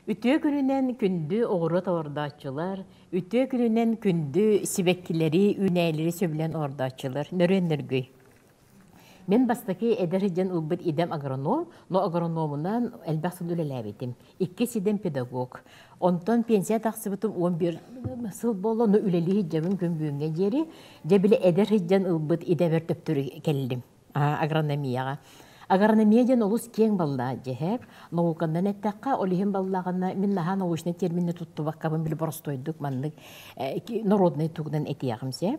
Үтүө күнүнэн күндү оҕуруот олордооччулар, үтүө күнүнэн күндү сибэккилэри, үүнээйилэри сөбүлээн олордооччулар, нөрүөн нөргүй. Мин бастакы эдэр сылдьан ылбыт идэм агроном, но агрономунан элбэх сыл үлэлээбитим. Иккис идэм педагог. Онтон пенсия тахсыбытым 11 сыл буолла, но үлэлии сылдьабын күн бүгүҥҥэ диэри. Дьэ били эдэр сылдьан ылбыт идэбэр төптөрү кэллим. Агрономияҕа. Агрономия диэн олус киэҥ баллаах дьиһэр. Науканан эттэххэ, ол иһин баллаҕына мин наһаа научнай термини туттубаккабын били боростуойдук маннык народнай тугунан этиэҕим сэ.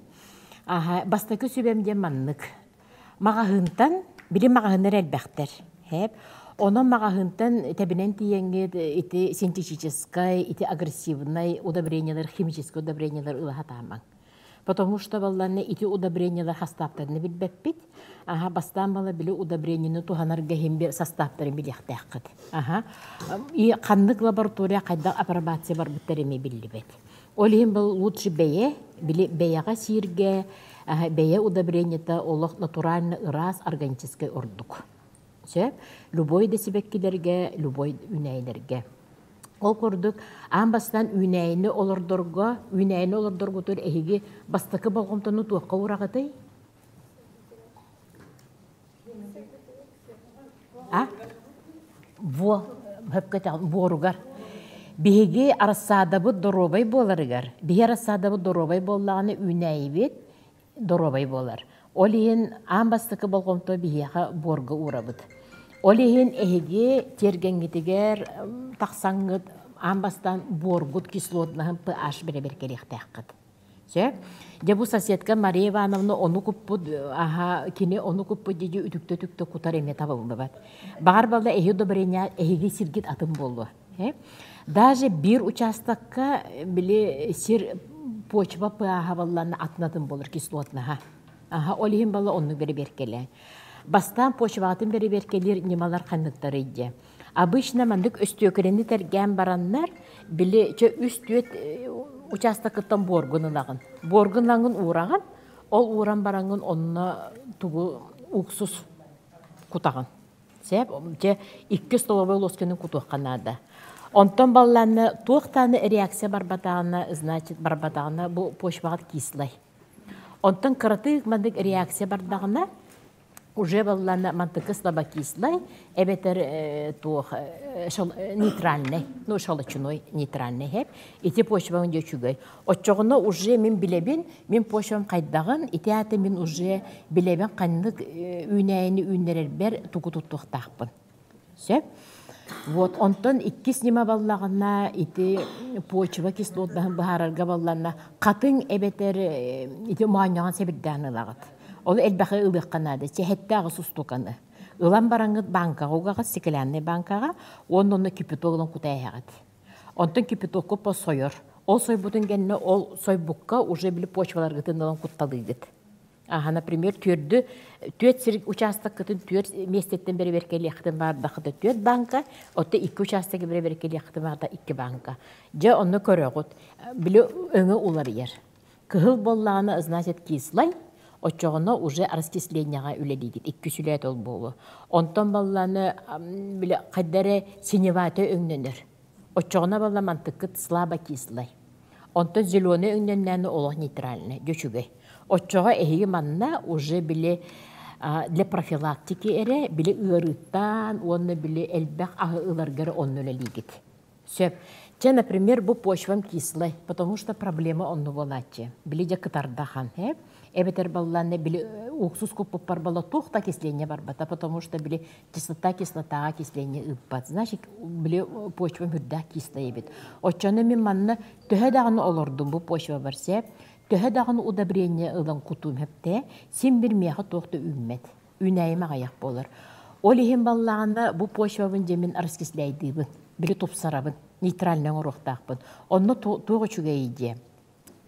Аха, бастакы сүбэм диэн маннык. Маҕаһыынтан, били маҕаһыыннар элбэхтэр. Хэп. Онон маҕаһыынтан тэбинэн тиийэҥҥит ити синтетическай, ити агрессивнай удобрениелар, химическай удобрениелар ыла сатаамаҥ. Потому что балланна ити удобрениелар хастааптарыны билбэппит. Аха, бастаан бала били удобрениены туһанарга иһин бир састааптарын билиэхтээххит. Аха. И ханнык лаборатория хайдах апробация барбыттар эмиэ биллибэт. Ол иһин был лучше бэйэ, били бэйэҕэ сииргэ, бэйэ удобрениета олох натурально ыраас органическай ордук. Сөп? Любой да сибэккилэргэ, любой үүнээйилэргэ. Ол курдук, аан бастаан үүнээйини олордорго, үүнээйини олордоргутугар эһиги бастакы болҕомтону туохха уураҕытый? А? Во, буоругар. Биһиги арассаадабыт доруобай буоларыгар, биһи арассаадабыт доруобай буоллаҕына үүнээйибит доруобай буолар. Ол иһин аан бастакы болҕомто биһиэхэ буорга уурабыт. Ол иһин эһиги тиэргэҥҥитигэр тахсаҥҥыт аан бастаан буоргут кислотнаһын pH бэрэбиэркэлиэхтээххит. Сөп? Дьэ бу соседка Мария Ивановна ону куппут, аха, кини ону куппут дии үтүктэ-үтүктэ кутар эмиэ табыллыбат. Баҕар балла эһиги одобрение эһиги сиргит атын буолуо. Даже биир участокка били сир почва pH балланна атын-атын буолар кислотнаһа. Аха, ол иһин балла оннук бэрэбиэркэлээн. Бастаан почваҕытын бэрэбиэркэлиир ньымалар ханныктарый диэ. Обычно маннык өстүөкүлэни тэргээн бараннар, били чэ үс-түөрт участокыттан буоргун ылаҕын. Буоргун ылаҥын уураҕын, ол ууран бараҥҥын онно тугу уксус кутаҕын. Сөп, дьэ икки столовой лосканы кутуохха наада. Онтон баллаанна туох даҕаны реакция барбатаҕына, значит барбатаҕына бу почваҕыт кислай. Онтон кыратык маннык реакция бардаҕына, уже баллаана мантыкы слабокислай эбэтэр туох нейтральный, ну щелочной нейтральный хэп. Ити почваҥ дьэ үчүгэй. Оччоҕуна уже мин билэбин, мин почвам хайдаҕын, ити аата мин уже билэбин ханнык үүнээйини үүннэрэрбэр тугу туттуохтаахпын. Сөп? Вот, онтон иккис ньыма баллаҕына ити почва кислотнаһын быһаарарга балланна хатыҥ эбэтэр ити моонньоҕон сэбирдээн ылаҕыт. Ол элбэхи ылыахха наада. Чэһэттээх устуканы. Ылан бараҥҥыт банкаҕа угаҕыт, стеклянный банкаҕа, уонна онно кипяток ылан кута эһэҕит. Онтон кипятокка сойор. Ол сойбутун кэннэ ол сойбукка уже били почваларгытын ылан кутталыыгыт. Аха, например, түөрдү түөрт сир учаастаккытын түөрт миэстэттэн бэрэбиэркэлиэххитин баардаххыта түөрт банка, оттон икки учаастагы бэрэбиэркэлиэххитин баарда икки банка. Дьэ, онно көрөҕүт. Били өҥө уларыйар. Кыһыл буоллаҕына, значит, кислай, оччоҕуна уже раскислениеҕа үлэлиигит, икки сүлээт ол буолуо. Онтон балланы били хайда эрэ синеватый өҥнөнөр. Оччоҕуна балла мантыккыт слабо кислай. Онтон зеленый өҥнөннөөнү олох нейтральный, дьэ үчүгэй. Оччоҕо эһиги манна уже били для профилактики эрэ били ыарыыттан уонна били элбэх аһы ыларга эрэ онно үлэлиигит. Сөп. Чэ, например, бу почвам кислай, потому что проблема онно буолааччы. Били дьэ кытардахан, э? Эбэтэр баллаанна били уксус куппуппар балла туох да окисление барбата, потому что били кислота кислотаҕа окисление ыыппат. Значит, били почвам үрдээх кислай эбит. Оччону мин манна төһө даҕаны олордум бу почва барсе, төһө даҕаны удобрение ылан кутуум хэптэ, син бир миэхэ туох да үүммэт. Үүнээйим аҕыйах буолар. Ол иһин баллаҕына бу почвабын дьэ мин раскисляйдыыбын, били тупсарабын, нейтральнай оҥоруохтаахпын. Онно туох үчүгэйий диэ.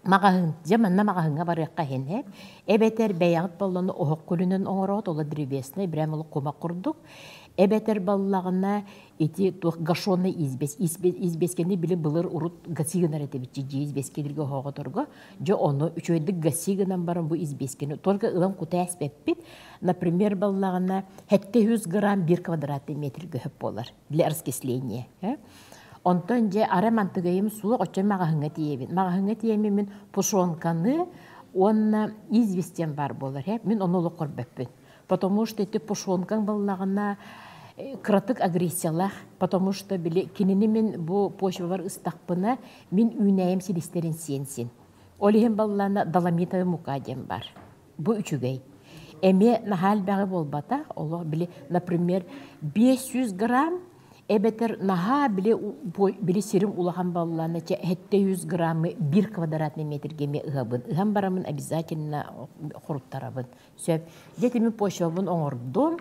Маҕаһыын, дьэ манна маҕаһыыҥҥа барыахха иһин ээ. Эбэтэр бэйэҕит балланы оһох күлүнэн оҥороот, ола древесный, прямо олох кумах курдук. Эбэтэр баллаҕына ити туох гашеный избес, избескэни били былыр урут гаси гынар этибит дьиэ избескилэргэ оһоҕоторго. Дьэ ону үчүгэйдик гаси гынан баран бу избескини только ылан кута эспэппит. Например, баллаҕына 700 грамм бир квадратный метрге хөп буолар для раскисления. Онтон дьэ ара мантыгайым суох оччо маҕаһыҥҥа тиийэбин. Маҕаһыҥҥа тиийэммин мин пушонканы уонна известь диэн баар буолар ээ. Мин ону олох көрбөппүн. Потому что ити пушонкаҥ буоллаҕына кыратык агрессиялаах, потому что били кинини мин бу почвабар ыстахпына мин үүнээйим силистэрин сиэн син. Ол иһин баллаана доломитовый мука диэн бар. Бу үчүгэй. Эмиэ наһаа элбэҕи буолбатах, олох били, например, 500 грамм эбэтэр наһаа били, били сирим улахан баллаана чэ 700 граммы бир квадратный метрге эмиэ ыһабын. Ыһан барамын обязательно хоруттарабын. Сөп. Дьэ ити мин почвабын оҥордум.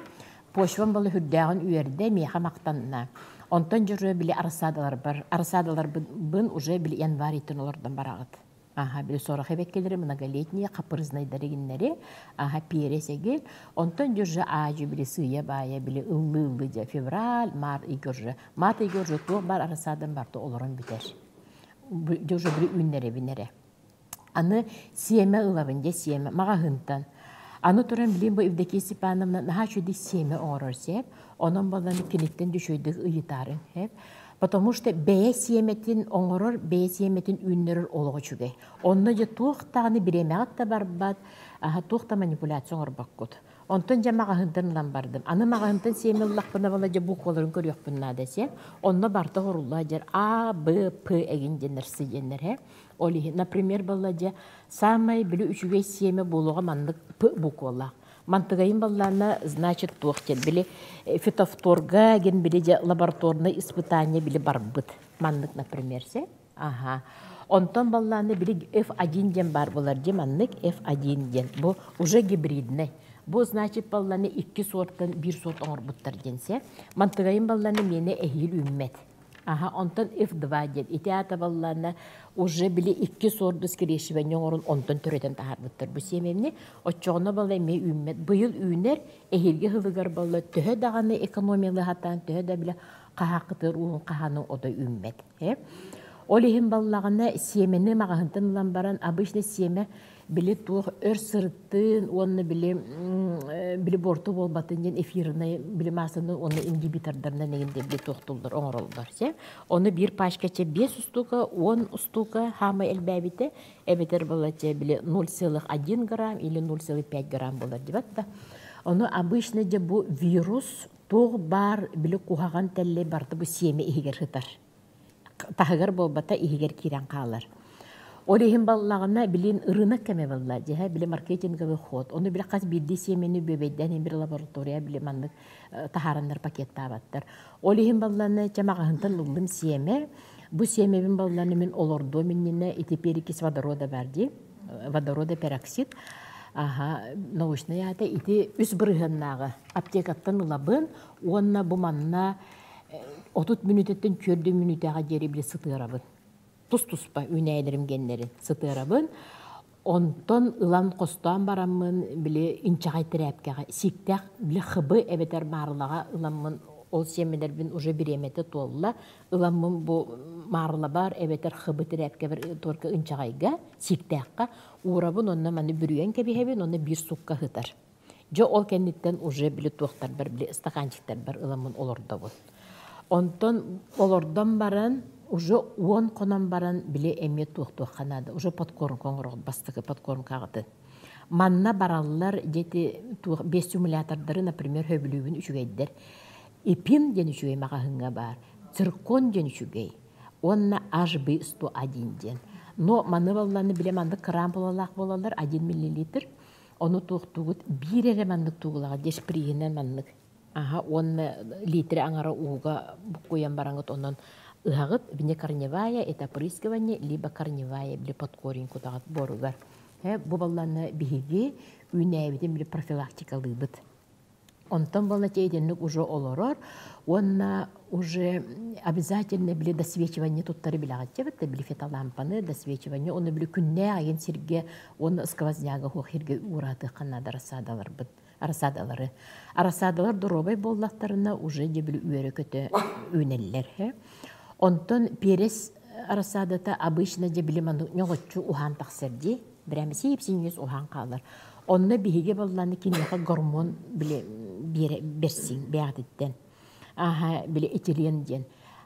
Почвам балы үрдээҕин үөрдэ, миэхэ махтанна. Онтон дьоруо били арассаадаларбар, арассаадаларбын уже били январь ыйтан олордон бараҕыт. Аха, били сорох эбэккэлэри многолетние хапырызнайдары гиннэри, аха, перец эгил. Онтон дьэ уже аадьы били сыыйа-баайа били ыллыы-ыллыы дьэ февраль, март ыйга уже, март ыйга уже туох баар арассаадан барыта олорон бүтэр. Дьэ уже били үүннэрэбин эрэ. Аны сиэмэ ылабын дьэ сиэмэ маҕаһыынтан. Аны туран билим бу Евдокия Степановна наһаа үчүгэй сиэмэ оҥорор сиэп. Онон балан киниттэн да үчүгэйдик ыйытаарыҥ сиэп. Потому что бэйэ сиэмэтин оҥорор, бэйэ сиэмэтин үүннэрэр олох үчүгэй. Онно дьэ туох даҕаны бириэмэҕит да барбат, аһа туох да манипуляция оҥорбоккут. Онтон дьэ маҕаһыынтан ылан бардым. Аны маҕаһыынтан сиэмэ ыллахпына була дьэ букваларын көрүөхпүн наада сиэп. Онно барыта оҥоруллаа дьэр А, Б, П эгин диэннэр С диэннэр һэ. Ол иһин, например, балла дьэ саамай били үчүгэй сиэмэ буолуоҕа маннык П буквалаах. Мантыгайын баллаана значит туох диэн били фитофторга диэн били дьэ лабораторнай испытание били барбыт. Маннык, например, се. Аха. Онтон баллаана били F1 диэн баар буолар дии маннык F1 диэн. Бу уже гибридный. Бу значит балланы икки сортан биир сорт оҥорбуттар диэн се. Мантыгайын балланы миэнэ эһиил үүммэт. Аха, онтон F2 диэн ити аата баллаана уже били икки сорду скрещивание оҥорон онтон төрөтөн таһаарбыттар бу сиэмэни. Оччоҕуна балла эмиэ үүммэт. Быйыл үүнэр, эһиилги сылыгар балла төһө даҕаны экономиялыһатаан, төһө да бile хаһааххытыгар уун хаһааны ото үүммэт. Ол иһин баллаҕына сиэмэни маҕаһынтан ылан баран обычно сиэмэ били туох өр сырыттын уонна били били буорту буолбатын диэн эфирнай били маасаны уонна ингибитордарынан эгин били туохтуллар оҥороллор се ону биир пачка чэ 5 устуука 10 устуука хаамай элбээбитэ эбэтэр была чэ били 0,1 грамм или 0,5 грамм болар дибат да ону обычно дьэ бу вирус туох баар били куһаҕан тэллэй барыта бу сиэмэ иһигэр сытар таһыгар буолбата иһигэр киирэн хаалар. Ол иһин баллаҕына билин рынок кэмэ балла дьэһэ били маркетинговый ход ону били хас биирдии сиэмэни бүөбэйдээн бир лаборатория били маннык таһаараннар пакеттаабаттар. Ол иһин балланы чэ маҕаһынтан ыллым сиэмэ бу сиэмэбин балланы мин олордуом иннинэ ити перекись водорода бар дии водорода пероксид аха научный аата ити үс бырыһыаннааҕы аптекаттан ылабын уонна бу манна 30 мүнүүтэттэн 4 мүнүүтэҕэ диэри били сытыарабын. Тус-туспа үүнээйилэрим геннэрин сытыарабын. Онтон ылан хостоон бараммын били инчэҕэй тирээпкэҕэ сииктээх били хыбы эбэтэр маарылаҕа ыламмын ол сиэмэлэрбин уже бириэмэтэ туолла ыламмын бу маарылабар эбэтэр хыбы тирээпкэбэр туорка ынчаҕайга сииктээххэ уурабын онно маны бүрүйэн кэбиһэбин онно биир сукка сытар. Дьэ ол кэнниттэн уже били туохтарбар били ыстакаанчиктарбар ыламмын олордобун. Онтон олордон баран уже 10 хонон баран били эмиэ туох-туохха наада уже подкормка оҥороҕут бастакы подкормкаҕытын. Манна бараллар дети туох биостимулятордары например хөбүлүүбүн үчүгэйдэр. Ипин диэн үчүгэй маҕаһыыҥҥа баар, циркон диэн үчүгэй уонна HB101 диэн. Но маны балланы биле маннык крампулалаах буолаллар 1 миллилитр. Ону туохтуугут биир эрэ маннык туугулаҕа дешприһинэн маннык аха уонна литр аҥара ууга буккуйан бараҥыт онон ыһаҕыт вне корневая это опрыскивание либо корневая били под корень кутаҕыт буоругар бу балланы биһиги үүнээбитин били профилактикалыыбыт. Онтон буолла итинник уже олорор уонна уже обязательно били досвечивание туттары билэҕитчэбит да били фитолампаны досвечивание оны били күннээх еген сиргэ уонна сквозняга хуох сиргэ уураатыахха наада рассадаларбыт рассадалары рассадалар доруобай буоллахтарына уже дьэ били үөрэ-көтө үүнэллэр. Онтон перец рассадата обычно дьэ били маннык ньоҕоччу уһаан тахсар дии прямо сип-синньигэс уһаан хаалар. Онно биһиги балланы киниэхэ гормон били биэрэ бэрсиҥ бэҕэтиттэн. Аха били этилен диэн.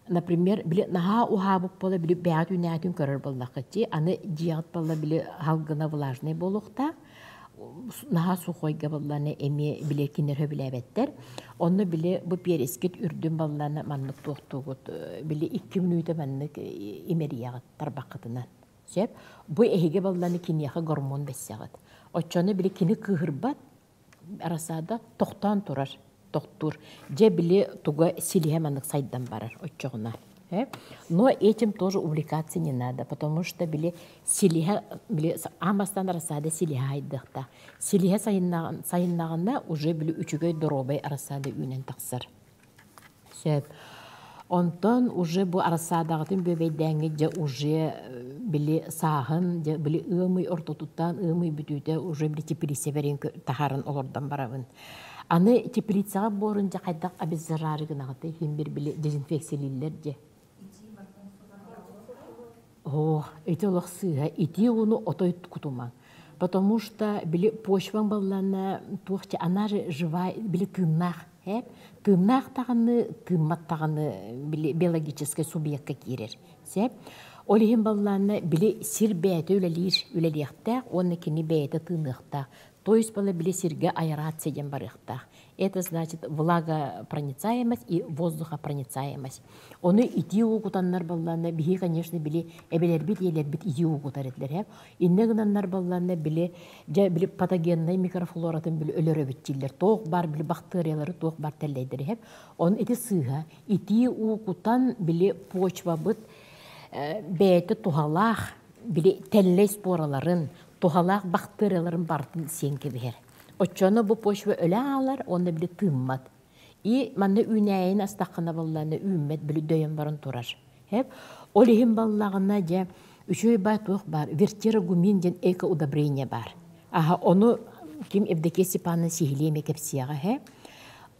Например, били наһаа уһаабыт буола били бэйэҕит үүнээтин көрөр буоллаххыт дии. Аны дьиэҕит буолла били халгына влажнай буолуохтаах. Наһаа сухойга буоллаҕына эмиэ били кинилэр сөбүлээбэттэр. Онно били бу перескит үрдүн буоллаҕына маннык туохтуугут били 2 мүнүүтэ маннык имэрийэҕит тарбаххытынан. Сөп. Бу эһиги буоллаҕына киниэхэ гормон бэссэҕит. Оччону били кини кыыһырбат, рассада тохтоон турар, тохтуур. Дьэ били туга силиһэ маннык сайдан барар оччоҕуна. Но этим тоже увлекаться не надо, потому что били силиһэ били аан бастаан рассада силиһэ хайдыахтаах. Силиһэ сайыннаҕына уже били үчүгэй доруобай рассада үүнэн тахсар. Сөп. Онтон уже бу арассаадаҕытын бүөбэйдээҥҥит дьэ уже били сааһын дьэ били ыам ый ортотуттан ыам ый бүтүүтэ уже били теплицэбэрин таһааран олордон барабын. Аны теплицаҕа буорун дьэ хайдах обеззараары гынаҕытый иһин бир били дезинфекциялииллэр дьэ. Оо, ити олох сыыһа. Итии ууну отой кутумаҥ. Потому что били почваҥ баллана туох че она же живая били тыыннаах ээ тыыннаах даҕаны тыыммат даҕаны били биологическай субъекка киирэр сөп ол иһин баллаанна били сир бэйэтэ үлэлиир үлэлиэхтээх уонна кини бэйэтэ тыыныахтаах то есть бала били сиргэ аэрация диэн барыахтаах Это значит влагопроницаемость и воздухопроницаемость. Ону итии уу кутаннар баллаанна биһи, конечно, били эбэлэрбит, ийэлэрбит итии уу кутар этилэр. Иннэ гынаннар баллаанна били дьэ били патогеннай микрофлоратын били өлөрөбүт дииллэр. Туох бар били бактериялары туох бар тэллэйдэр иһэп. Он ити сыыһа итии уу кутан били почвабыт бэйэтэ туһалаах били тэллэй спораларын, туһалаах бактерияларын бартын сиэн кэбиһэр. Оччону бу почва өлө аалар уонна били тыыммат. И манна үүнээйин астаххына баллаана үүммэт били дөйөн баран турар. Хэп. Ол иһин баллаҕына дьэ үчүгэй бай туох баар вертерогумин диэн экоудобрение баар. Аха ону ким Евдокия Степановна сиһилиэ эмиэ кэпсиэҕэ һэ.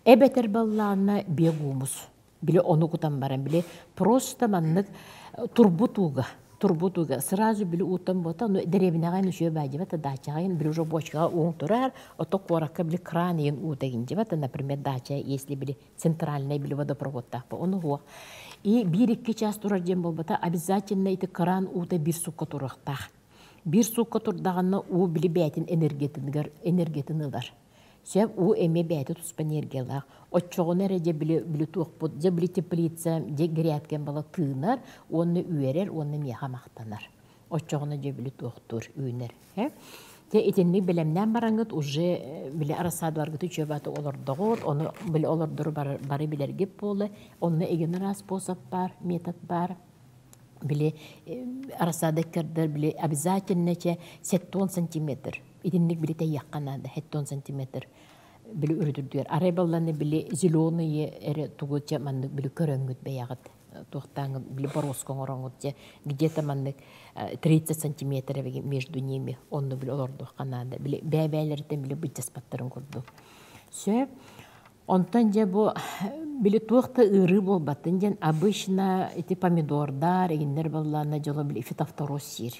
Эбэтэр баллаана биогумус. Били ону кутан баран, били просто маннык турбут ууга, турбут ууга сразу били ууттан буота, ну дэриэбинэҕэ үчүгэй баа дьибэт, дачаҕа били уже бочкаҕа ууҥ турар, ото куоракка били кран иин уута дьибэт, например, дача, если били центральный били водопроводтаах ону хуох. И биир-икки час турар диэн буолбата, обязательно ити кран уута биир сукка туруохтаах. Биир сукка турдаҕына уу били бэйэтин энергетингер энергетин ылар. Сөп уу эмиэ бэйэтэ туспа энергиялаах. Оччоҕуна эрэ дьэ били били туохпут, дьэ били теплица, дьэ грядкам бала тыынар уонна үөрэр уонна миэхэ махтанар. Оччоҕуна дьэ били туохтуур үүнэр. Дьэ итинник бэлэмнээн бараҥҥыт уже били рассадаларгыт үчүгэйбаты олордоҕут, ону били олордору бары билэргит буола, онно эгин араас способ баар, метод баар. Били рассада кэрдэр били обязательно че 70 сантиметр итинник били тэйиэххэ наада 70 сантиметр били үрүтүрдүөр арай балланы били зеленые эрэ тугу че маннык били көрөҥҥүт бэйэҕит туохтааҥҥыт били боруоска оҥороҥҥут че где-то маннык 30 сантиметр между ними онно били олордуохха наада били бэйэ-бэйэлэриттэн били былдьаспаттарын курдук сөп Онтон дьэ бу били туох да ыарыы буолбатын диэн обычно ити помидордар игиннэр баллаана дьоло били фитофтороз сиир.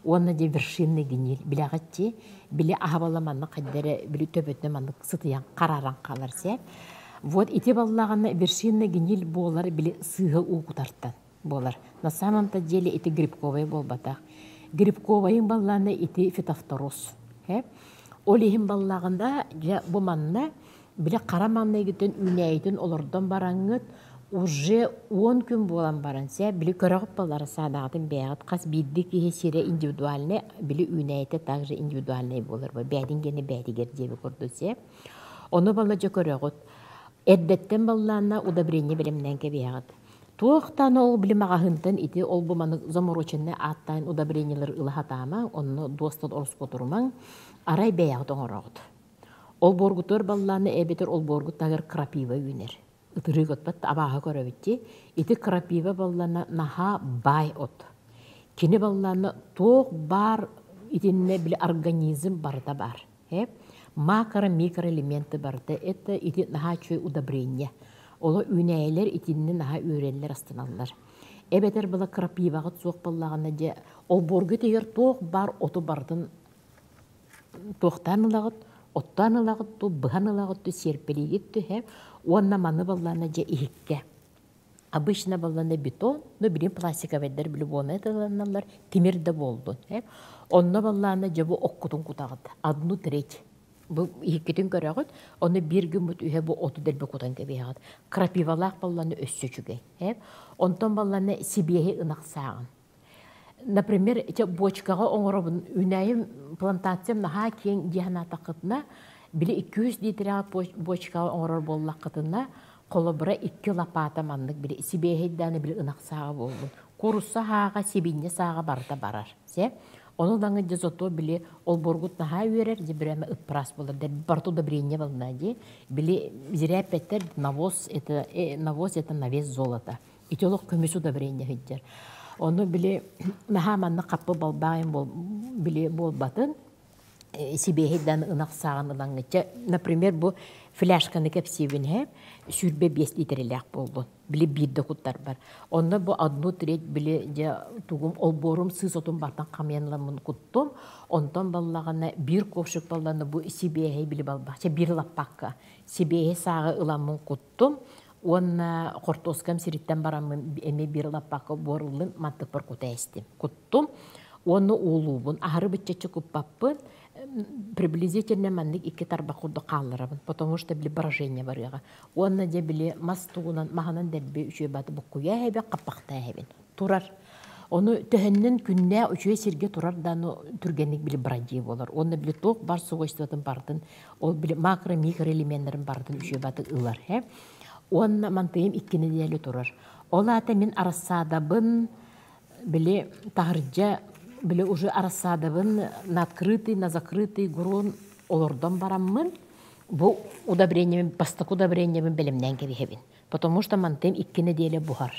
Уонна дьэ вершинный гниль билэҕит били аһабала маннык хайда эрэ били төбөтүнэ маннык сытыйан харааран хаалар сиэп. Вот ити баллаҕына вершинный гниль буолар били сыыһа уу кутартан буолар. На самом-то деле ити грибковай буолбатах. Грибковайын баллаана ити фитофтороз. Ол иһин баллаҕына дьэ бу манна били хара маҥнайгытын үүнээйитин олордон бараҥҥыт уже 10 күн буолан баран сэ били көрөҕүт баллара саадаҕытын бэйэҕит хас биирдии киһи сирэ индивидуальный били үүнээйитэ также индивидуальный буолар бу бэйэтин гиэнэ бэйэтигэр диэби курдук сэ ону балла дьэ көрөҕүт эрдэттэн баллаанна удобрение бэлэмнээн кэбиһэҕит Туохтан ол били маҕаһыынтан ити ол-бу маннык замороченнай ааттаан удобрениелары ыла сатаамаҥ, онно дуостан ороскуотурумаҥ, арай бэйэҕит оҥороҕут. Олбуоргутугар баллааны эбэтэр олбуоргут таһыгар крапива үүнэр. Ытырыык отпат абааһы көрөбүт дии. Ити крапива баллана наһаа баай от. Кини баллаана туох баар итиннэ били организм барыта баар. Макро, микроэлементы барыта это ити наһаа үчүгэй удобрение. Оло үүнээйилэр итинни наһаа үөрэллэр астыналлар. Эбэтэр была крапиваҕыт суох буоллаҕына дьэ олбуорга тигэр туох баар оту барытын туохтаан ылаҕыт, оттоон ылаҕыт ту, быһан ылаҕыт ту, сиэрпэлиигит түһэ уонна маны баллаана дьэ иһиккэ. Обычно баллана бетон, но билин пластиковайдар били буона тылланаллар, тимир да буолдун. Онно баллаана дьэ бу оккутун кутаҕыт. Одну треть. Бу иһиккитин көрөҕүт, ону биир гыммыт үһэ бу оту дэлби кутан кэбиһэҕит. Крапивалаах балланы өссө үчүгэй. Онтон балланы сибиэһи ынах сааҕын. Например, ити бочкаҕа оҥоробун үүнээйим плантациям наһаа киэҥ дии санаатаххытына, били 200 литрэ бочкаҕа оҥорор буоллаххытына, холобура икки лопата маннык били сибиэһэйдээн били ынах сааҕа буоллун. Куурусса сааҕа, сибиинньэ сааҕа барыта барар. Се? Ону даҥы дьэ зато били олбуоргут наһаа үөрэр, дьэ прямо ыппыраас буолар, барыта удобрение бална дии. Били зря навоз это навоз это на вес золота. Ити олох көмүс удобрение сылдьар. Ону били наһаа манна хаппы балбаайын били буолбатын сибиэһэйдэн ынах сааҕын ылаҥҥычча например бу фляжканы кэпсиибин һэ 25 литрэлээх буоллун били биирдэ куттарбар онно бу одну треть били дьэ тугум олбуорум сыыс отун бартан хамыйан ыламмын куттум онтон баллаҕына биир ковшик балланы бу сибиэһэй били балбахча биир лаппакка сибиэһэй сааҕы ыламмын куттум Уонна хортуоскам сириттэн бараммын эмиэ биир лаппаакка буор ыллым, мантыкпар кута эстим. Куттум уонна уулуубун. Аһары быччаччы куппаппын. Приблизительно маннык икки тарбах курдук хаалларабын, потому что били брожение барыаҕа. Уонна дьэ били мас тугунан маһынан дэлби үчүгэй баты буккуйа эһэбин, хаппахтаа эһэбин. Турар. Ону төһөннөн күннээх үчүгэй сиргэ турар да түргэнник били бродье буолар. Уонна били туох бар свойствотын барытын ол били макро-микроэлеменнэрин барытын үчүгэй баты ылар. Э? Уонна мантыйым икки нэдиэлэ турар. Ол аата мин арассаадабын били таһырдьа били уже арассаадабын на открытый, на закрытый грунт олордон бараммын бу удобрениебин бастакы удобрениебин бэлэмнээн кэбиһэбин. Потому что мантыйым икки нэдиэлэ буһар.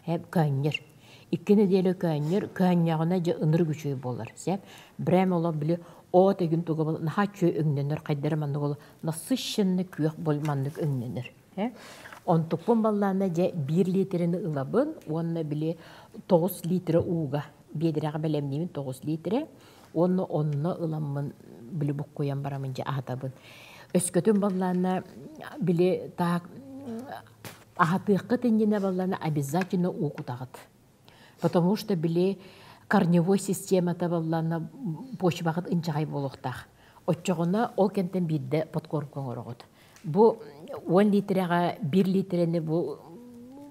Көөнньөр. Икки нэдиэлэ көөнньөр, көөнньөҕүнэ дьэ ынырык үчүгэй буолар. Сөп. Брэм олох били от эгин туга бол наһаа үчүгэй өҥнөнөр, хайдары маннык ол насыщенный күөх бол маннык өҥнөнөр. Онтукпун баллаана дьэ биир литрени ылабын уонна били 9 литра ууга биэдирэҕэ бэлэмниибин 9 литрэ уонна онно ыламмын били буккуйан барамын дьэ аһатабын. Өскөтүн баллаана били таак Аһатыаххыт иннинэ баллана обязательно уу кутаҕыт. Потому что били корневой системата баллана почваҕыт ынчаҕай буолуохтаах. Оччоҕуна ол кэмтэн биирдэ подкормка оҥороҕут. Бу 10 литрэҕэ 1 литрэни бу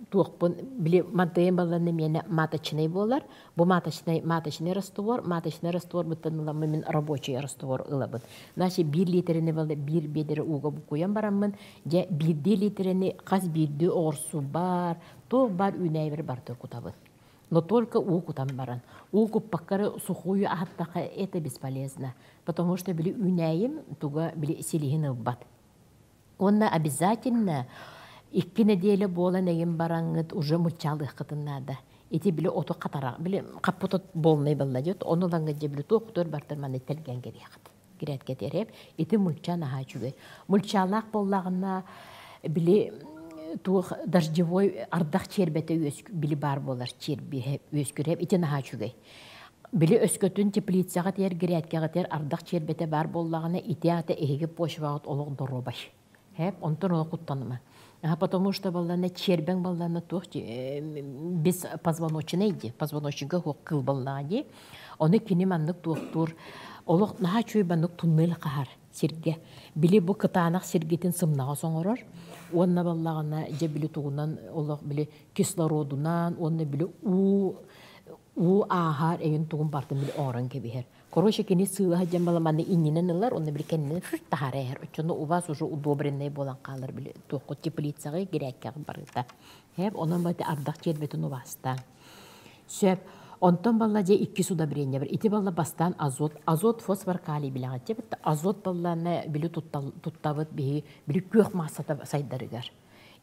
туохпун били мантыйын балланы миэнэ маточнай буолар. Бу маточнай маточный раствор, маточный раствор быттан ыламмын мин рабочий раствор ылабын. Значит, 1 литрени балла биир биэдэрэ ууга буккуйан бараммын Дьэ, биирдии лиитэрэни хас биирдии оҕурсу баар, туох баар үүнээйибэр барытын кутабын. Но только уу кутан баран. Уу куппаккары сухую аһаттахха это бесполезно, потому что били үүнээйим туга били силиһин ылбат. Уонна обязательно икки нэдиэлэ буолан эйим бараҥҥыт уже муччаалыаххытын наада. Ити били оту хатара, били хаппыт буолнай балла диэт, ону ылаҥҥыт дьэ били туох кутур бартар манна тэлгэн кэбиэххит. Кирээткэтиэрэп ити мульча наһаа үчүгэй. Мульчалаах буоллаҕына били туох дождевой ардах чиэрбэтэ били баар буолар чиэрбиһэ үөскүрэп ити наһаа үчүгэй. Били өскөтүн теплицаҕа тиэр грядкаҕа тиэр ардах чиэрбэтэ баар буоллаҕына ити аата эһиги почваҕыт олох доруобай. Хэп онтон олох куттаныма. Потому что баллана чиэрбэҥ баллана туох без позвоночный ди позвоночнига хуох кыл баллаҕа ди ону кини маннык туохтуур олох наһаа үчүгэй маннык туннель хаһар сиргэ били бу кытаанах сиргитин сымнаҕас оҥорор уонна баллаҕына дьэ били тугунан олох били кислородунан уонна били уу уу ааһар эйин тугун бартын били оҥорон кэбиһэр Короче, кини сыылаһа диэн баламаны иннинэн ылар, онно били кэннинэн таһаара иһэр. Оччону у вас уже удобренный буолан хаалар били туоххут теплицаҕа гирээккэҕэ барыта. Хэп, онон бати ардах чиэрбэтин убаастаан. Сөп. Онтон балла дьэ иккис удобрение бар. Ити балла бастаан азот, азот, фосфор, калий билэҕит. Азот баллаана били туттабыт биһи били күөх маассата сайдарыгар.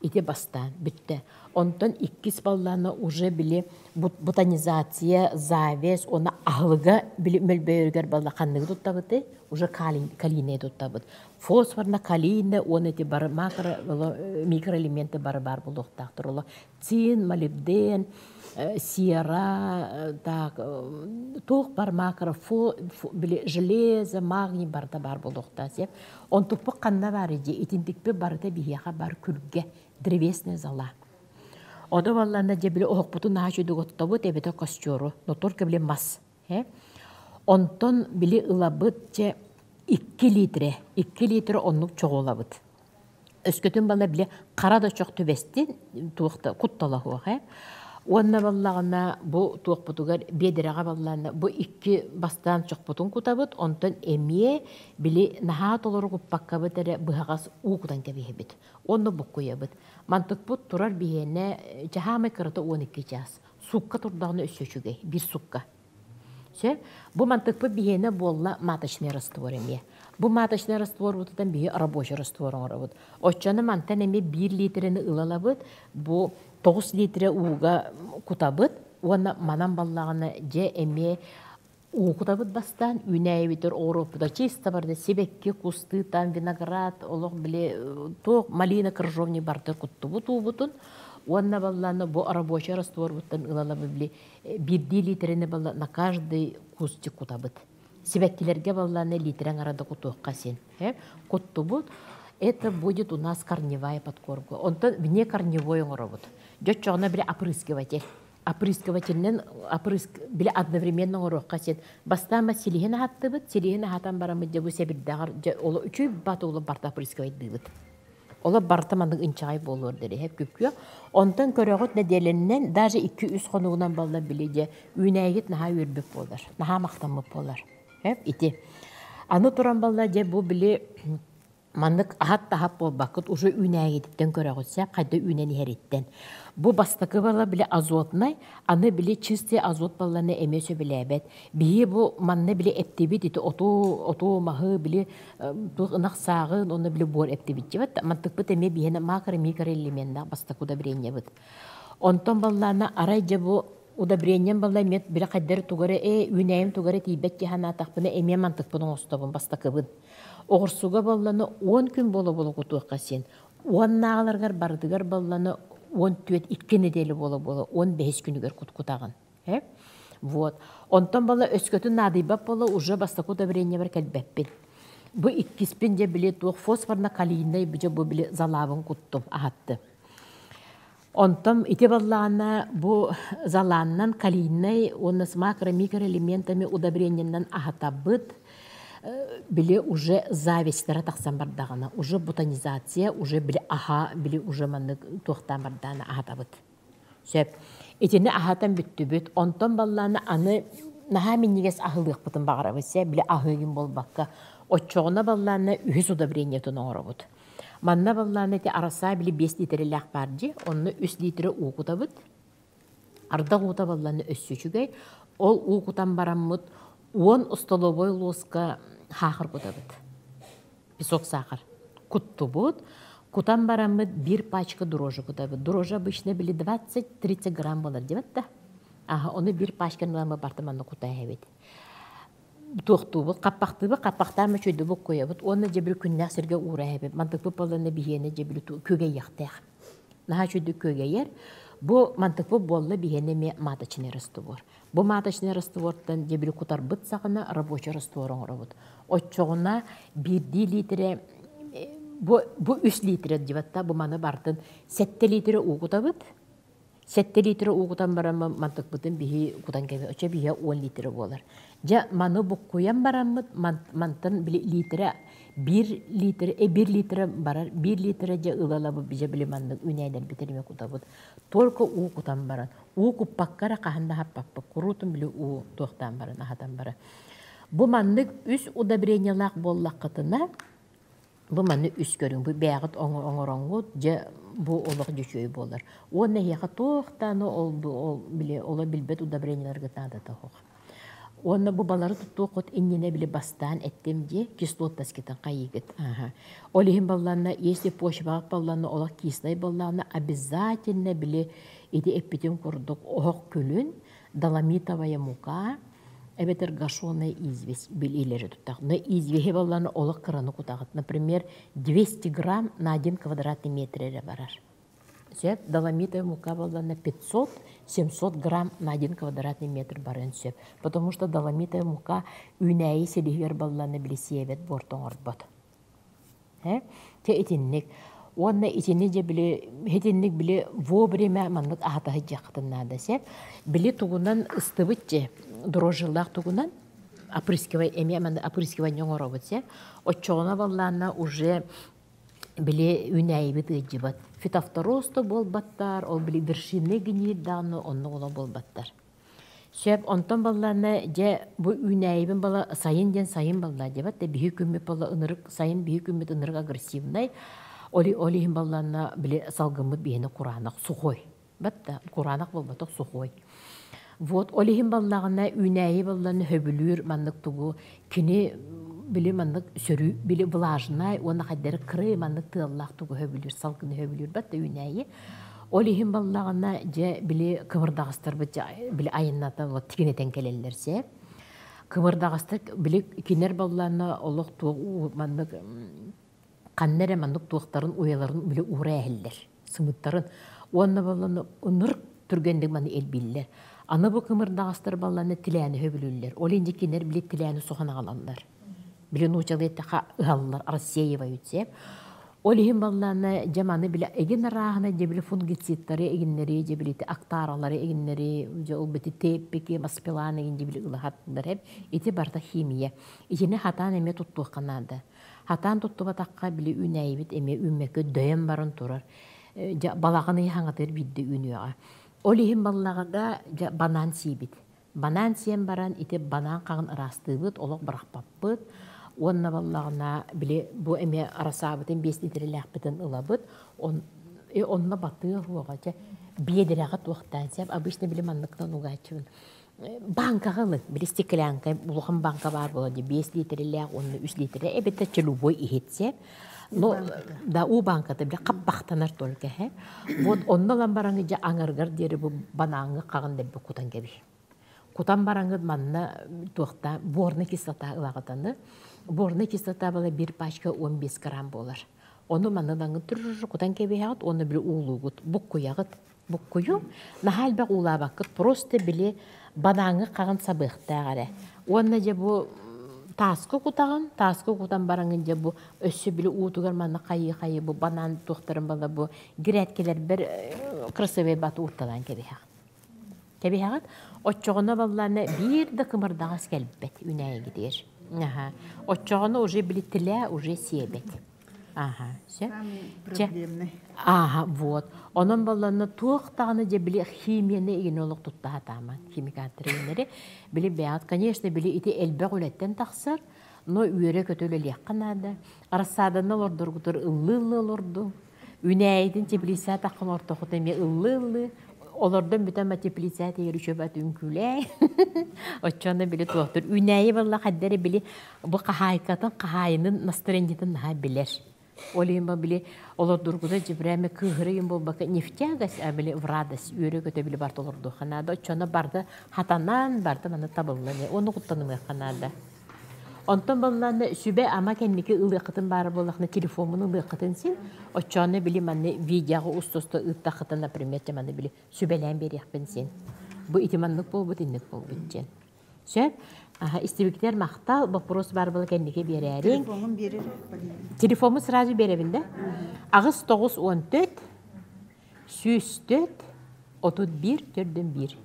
Ити бастаан бүттэ. Онтон иккис баллаана уже били ботанизация, завес, уонна аһылыга били мөлбөйөрүгэр балла ханныгы туттабыты уже калийнай туттабыт. Фосфорна калийна уонна ити бары макро микроэлементы бары баар буолуохтаахтар. Оло цин, молибден, сера, так, туох бар макро, били железо, магний барыта баар буолуохтаах. Онтукпут ханна баар дии, итинтикпит барыта биһиэхэ бар күлгэ, древесная зола. Ону балланна дьэ били оһохпутун наһаа үчүгэй оттобут эбэтэр костёру, но только били мас. Онтон били ылабыт дьэ 2 литрэ, 2 литрэ оннук чоҕулабыт. Өскөтүн балла били хара да чох түбэстин туох да куттала суох ээ. Уонна баллаҕына бу туохпутугар биэдэрэҕэ баллаана бу икки бастаан чохпутун кутабыт, онтон эмиэ били наһаа толору куппаккабыт эрэ быһаҕас уу кутан кэбиһэбит. Уонна буккуйабыт. Мантыкпыт турар биһиэнэ чаһаамай кырата 12 чаас. Сукка турдаҕына өссө үчүгэй, биир сукка. Сөп. Бу мантыкпыт биһиэнэ буолла маточный раствор эмиэ. Бу маточный растворбутутан биһи рабочий раствор оҥоробут. Оччону мантан эмиэ биир литрени ылалабыт, бу 9 литрэ ууга кутабыт уонна манан баллаҕына дьэ эмиэ уу кутабыт бастаан үүнээйибитэр оҕуруоппута чисто барда сибэкки кустыы там виноград олох били туох малина крыжовник барда куттубут уубутун уонна баллаана бу рабочий растворбуттан ылалабы били биирдии лиитэрэни балла на каждый кустик кутабыт. Сибэккилэргэ балланы лиитэрэ аҥарада кутуохха син. Куттубут. Это будет у нас корневая подкормка. Онтон вне корневой оҥоробут. Дьоччоҕуна били опрыскиватель. Опрыскивателинэн опрыск били одновременно оҥоруохха син. Бастаан силиһин аһаттыбыт, силиһин аһатан бараммыт дьэ бу сэбирдэҕэр дьэ оло үчүй бат оло барта опрыскивайдыыбыт. Олор барыта маннык инчэҕэй буолуор диэри күккүө. Онтон көрөҕүт нэдиэлэннэн даже 2-3 хонугунан балла били дьэ үүнээйигит наһаа үөрбүт буолар, наһаа махтаммыт буолар. Ити. Аны туран балла дьэ бу били маннык аһат таһап буолбаккыт уже үүнээйигититтэн көрөҕүт сэ хайда үүнэн иһэриттэн. Бу бастакы балла били азотнай, аны били чистый азот балланы эмиэ сөбүлээбэт. Биһи бу манна били эптибит ити оту, оту маһы били туох ынах сааҕын уонна били буор эптибитчибэт мантыкпыт эмиэ биһиэнэ макро-микроэлеменнаах бастакы удобрениебыт. Онтон баллаана арай дьэ бу удобрением балла эмиэ били хайдары тугары ээ үүнээйим тугары тиийбэт дии санаатахпына эмиэ мантыкпын оҥостобун бастакыбын. Оҕурсуга балланы 10 күн буола-буола кутуохха син. Уоннааҕыларгар барытыгар балланы 14 2 неделя буола-буола 15 күнүгэр куткутаҕын. Вот. Онтон бала өскөтүн наадыйбат буола уже бастакы удобрениебар кэлбэппин. Бу иккиспин дьэ били туох фосфорно-калийнай бу дьэ бу били залаабын куттум аһатты. Онтон ити баллаана бу залааннан калийнай уонна с макро-микроэлементами удобрениеннан аһатабыт били уже завистара тахсан бардаҕына уже бутонизация уже били аха били уже маннык туохтаан бардаана аһатабыт. Сөп. Итини аһатан бүттүбүт. Онтон баллааны аны наһаа минньигэс аһылыахпытын баҕарабыт сэ били аһыыгын буолбакка. Оччоҕуна баллааны үһүс удобрениетын оҥоробут. Манна баллааны ити арасаа били 5 литрэлээх баар дии. Онно 3 литрэ уу кутабыт. Ардах уута баллааны өссө үчүгэй. Ол уу кутан бараммыт 10 столовой луоска хаахыр кутабыт. Песок сахар куттубут. Кутан бараммыт биир пачка дрожжи кутабыт. Дрожжи обычно били 20-30 грамм болар диэбит да. Аха, ону биир пачканы ылан барта манна кута эбит. Туохтуубут, хаппахтыыбыт, хаппахтаан мөчөйдүбүт куйабыт. Уонна дьэ били күннээх сиргэ уура эбит. Мантыкпыт буолланна биһиэнэ дьэ били күөгэйиэхтээх. Наһаа үчүгэй күөгэйэр. Бу мантыкпыт буолла биһиэнэ эмиэ маточный раствор. Бу маточный раствортан дьэ били кутарбыт саҕана рабочий раствор оҥоробут. Оччоҕуна биирдии лиитирэ бу, бу үс лиитирэ диэбэтта бу маны бартын сэттэ лиитирэ уу кутабыт. Сэттэ лиитирэ уу кутан баран мантыкпытын биһи кутан кэбэ оччо биһи 10 лиитирэ буолар. Дьэ маны буккуйан бараммыт мантан били лиитирэ биир лиитирэ биир лиитирэ барар биир лиитирэ дьэ ылалабыт бижэ били маннык үнээнэрбитин эмэ кутабыт. Только уу кутан баран уу куппакка эрэ хаһан да аһаппаппыт куруутун били уу туохтаан баран аһатан баран бу маннык үс удобрениелаах буоллаххытына бу маннык үс көрүҥ бу бэйэҕит оҥороҥҥут дьэ бу олох дьүчүөй буолар уонна эһиэхэ туох даҕаны ол ол били оло билбэт удобрениеларгыт наадата суох Уонна бу балары туттуоххут иннинэ били бастаан эттим дии, кислотнаскитын хайыыгыт. Ага. Ол иһин балланна, если почваҕа балланна олох кислай балланна, обязательно били ити эппитим курдук оһох күлүн, доломитовая мука, эбэтэр гашеная известь билиилэри туттах. Но извеһи балланы олох кыраны кутаҕыт. Например, 200 грамм на 1 квадратный метр эрэ барар. Сөп, доломитовая мука буоллаҕына 500-700 грамм на 1 квадратный метр барыан сөп. Потому что доломитовая мука үүнээйи силиһигэр балланы били сиэбэт буорта оҥорбот. Э? Те итинник. Уонна итини дьэ били итинник били вовремя маннык аһата сылдьыаххытын наада сөп. Били тугунан ыстыбыт дьэ дрожжилаах тугунан опрыскивай эмиэ маннык опрыскивание оҥоробут сөп. Оччоҕуна баллаанна уже били үүнээйибит ыалдьыбат. Фитофтороз да буолбаттар, ол били вершинный гниир даҕаны оннук олох буолбаттар. Сөп, онтон баллаана дьэ бу үүнээйибин бала сайын диэн сайын баллаа диэбэт да биһи күммүт балла ынырык сайын биһи күммүт ынырык агрессивнай ол ол иһин баллаана били салгыммыт биһини кураанах сухой батта кураанах буолбатах сухой вот ол иһин баллаҕына үүнээйи балланы хөбүлүүр маннык тугу кини били маннык сөрүү били влажнай уонна хайдары кыры маннык тыаллаах тугу хөбүлүүр салгыны хөбүлүүр батта үүнээйи Ол иһин баллаҕына дьэ били кымырдаҕастарбыт дьэ били айанната вот тигинэтэн кэлэллэр сэ. Кымырдаҕастар били кинилэр баллаана олох туох маннык ханна эрэ маннык туохтарын уйаларын били уура эһэллэр сымыттарын уонна балланы ынырык түргэнник маны элбииллэр. Аны бу кымырдаҕастар балланы тилээни хөбүлүүллэр. Ол иһин кинилэр били тилээни соһон аҕалаллар. Били нуучалыы эттэххэ ыһаллар, рассеивают сеп. Ол иһин баллаана дьэ маны билэ эгин арааһына дьэ били фунгицидтары эгиннэри дьэ били актаралары эгиннэри дьэ ол бити теппики маспилан эгин дьэ били ылаһаттылар эп ити барыта химия. Итини хатаан эмиэ туттуохха наада. Хатаан туттубатахха били үүнээйибит эмиэ үүммэккэ дөйөн баран турар. Дьэ балаҕан ыйы хаҥатыгар биирдэ үүнүөҕэ. Ол иһин баллаҕада дьэ банан сиибит. Банан сиэн баран ити банан хаҕын ыраастыыбыт, олох бырахпаппыт. Уонна баллаҕына били бу эмиэ арасаабытын биэс литрэлээхпитин ылабыт. Он, и онно батыа уоҕа чэ биэдэрэҕэ туохтаан сөп. Обычно били манныктан угааччыбын. Банкаҕа ылын, били стеклянка улахан банка баар буолар дии, 5 литрэлээх уонна 3 литрэ эбэтэр чэ любой иһит сөп. Но да уу банката били хаппахтанар только һэ. Вот онно ылан бараҥы дьэ аҥарыгар диэри бу банааҥҥа хаҕын дэлби кутан кэбиһ. Кутан бараҥыт манна туохта борная кислота ылаҕытаны. Борная кислота была бир пачка 15 грамм буолар. Ону манна ылаҥыт түрр кутан кэбиһэҕит уонна били уулуугут, буккуйаҕыт. Буккуйу наһаа элбэх уулаабаккыт, просто били банааҥҥа хаҕын сабыахтаах эрэ. Уонна дьэ бу тааска кутаҕын, тааска кутан бараҥын дьэ бу өссө били уутугар манна хайыы-хайыы бу банан туохтарын бала бу грядкэлэрбэр красивый бат уурталаан кэбиһэҕин. Кэбиһэҕит. Оччоҕуна баллаана биир да кымырдаҕас кэлбэт үүнээйигитигэр. Аха. Оччоҕуна уже били тилээ уже сиэбэт. Аха, сөп. Самый Аха, вот. Онон балланна туох даҕаны дьэ били химияны игини олох тутта сатааман химикаттары игиннэри били бэйэҕит конечно били ити элбэх үлэттэн тахсар но үөрэ-көтө үлэлиэххэ наада. Рассаданы олордоргутугар ыллыы-ыллыы олордуҥ. Үнээйитин теплица таххан ортохут эмиэ ыллыы-ыллыы олордон бүтэн ма теплица тигэр үчүбат үҥкүүлээ. Оччоно били туохтур. Үнээйи балла хаддары били бу хаһаайкатын хаһаайынын настроениетын наһаа билэр. Ол иһин били олордургута дьибрээме кыыһырыйын буолбакка не в тягость, а били в радость үөрэ-көтө били барда олордуохха наада. Оччоно барда хатанан барда маны табыллан оны куттанымыахха наада. Онтон баллааны сүбэ-ама кэнники ылыаххытын баара буоллахына телефоммун ылыаххытын син оччону били манны видеоҕа устуста ыыттаххытына например маны били сүбэлээн биэриэхпин син. Бу ити маннык буолбут инник буолбут диэн. Сөп. Аха, истибиктэр махтал, вопрос бар була кэнники биэрээриҥ. Телефоҥун биэрэр. Телефоммун сразу биэрэбин да? 8 9 14 104 31 төрдүн биир.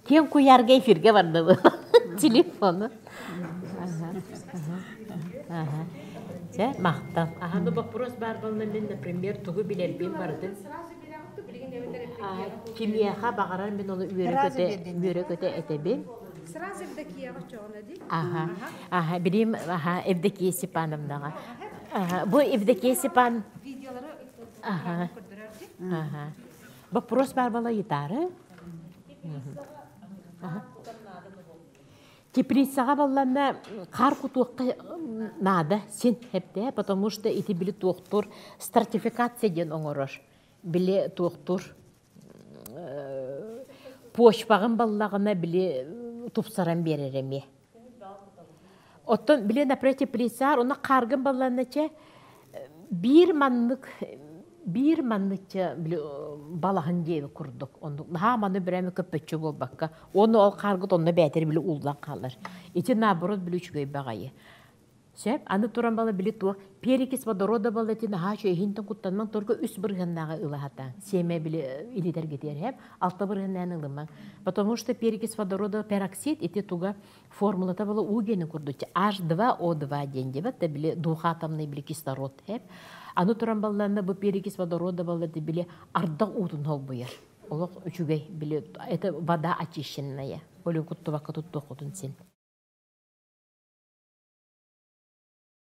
Киэҥ куйаарга эфиргэ бардыбы телефону. Ага. Чэ, махтал. Аха, ну вопрос бар буолла мин, например, тугу билэрбин барытын кимиэхэ баҕарар мин ону үөрэ-көтө үөрэ-көтө этэбин. Сразу Евдокияҕа чоҕуна дии. Аха, аха, билим, аха, Евдокия Степановнаҕа. Аха, бу Евдокия Степан... Видеолары Аха, аха. Вопрос бар буола ыйытаары. Аха. Теплицаҕа балланна хаар кутуохха наада син хэпте, потому что ити били туохтур стратификация диэн оҥорор. Били туохтур почваҕын баллаҕына били тупсаран биэрэр эмиэ. Оттон били например теплицаар уна хааргын балланна чэ биир маннык биир маннычча били балаһын диэби курдук оннук наһаа маны бирэми көппөччү буолбакка уонна ол хааргыт онно бээтэр били ууллан хаалар ити наоборот били үчүгэй баҕайы. Сөп, аны туран бала били туох перекись водорода балла ити наһаа үчүгэй иһинтэн куттанмаҥ только 3 бырыһыаннааҕы ылаһатаҥ. Сиэмэ били илитэргитиэр хэп, 6 бырыһыаннаан ылымаҥ. Потому что перекись водорода пероксид ити туга формулата была уу генин курдук H2O2 диэн дебет да били двухатомный били кислород хэп. Аны туран балланна бу перекись водорода балла били ардах уутун холбуйар. Олох үчүгэй били это вода очищенная. Олю куттубакка туттуоххутун син.